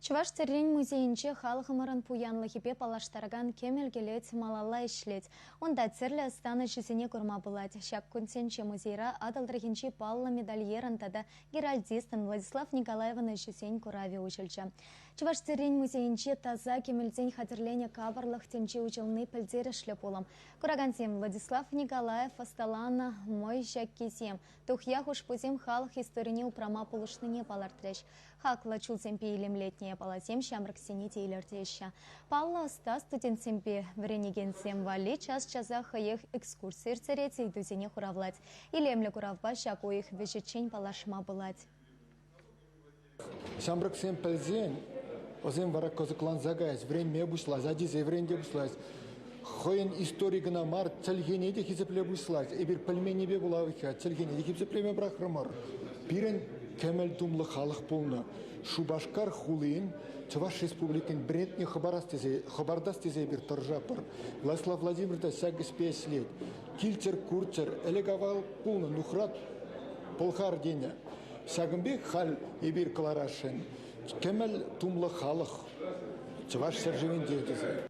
Чӑваш тӗррин музейӗнче халӑхӑмӑрӑн пуянлӑхӗпе паллаштаракан кӗмӗл кӗлет малалла ӗҫлет. Унта тӗрлӗ ӑстан ӗҫӗсене курма пулать. Ҫак кунсенче музейра Атӑл тӑрӑхӗнчи паллӑ медальерӑн тата геральдистӑн Владислав Николаевӑн ӗҫӗсен куравӗ уҫӑлчӗ. Чӑваш тӗррин музейӗнче таса кӗмӗлтен хатӗрленӗ капӑрлӑх тӗнчи уҫӑлни пӗлтерӗшлӗ пулӑм. Куракансем Владислав Николаев ӑсталанӑ мӑй ҫаккисем, тухья хушпусем халӑх историне упрама пулӑшнине палӑртрӗҫ. Хаклӑ чулсемпе илемлетнӗ япаласем ҫамрӑксене те илӗртеҫҫӗ. Паллӑ ӑста студентсемпе вӗренекенсем валли час-часах хӑех экскурси ирттерет, ыйтусене хуравлать. Илемлӗ куравпа ҫак уйӑх вӗҫӗччен паллашма пулать. Ҫамрӑксем пӗлсен, вӗсем вара кӑсӑкланса каяҫ, вӗренме пуҫлаҫ, ачисем вӗренте пуҫлаҫ. Хӑйӗн истори кӑна мар, чӗлхене те хисепле пуҫлать. Эпир пӗлменнипе пула-ха чӗлхене те хисеплеме пӑрахрӑмӑр. Пирӗн кӗмӗл тумлӑ халӑх пулнӑ. Шупашкар хулин Чӑваш Республикин брендне хӑпарас тесе, хӑпартас тесе эпир тӑрӑшатпӑр. Владислав Владимирович та ҫак ӗҫпе ӗҫлет. Килчӗр, курччӑр, ӗлӗк-авал пулнӑ нухрат пӑлхар тенӗ. Ҫакӑн пек халь эпир кӑларасшӑн кӗмӗл тумлӑ халӑх Чӑваш ҫӗршывӗнче тесе.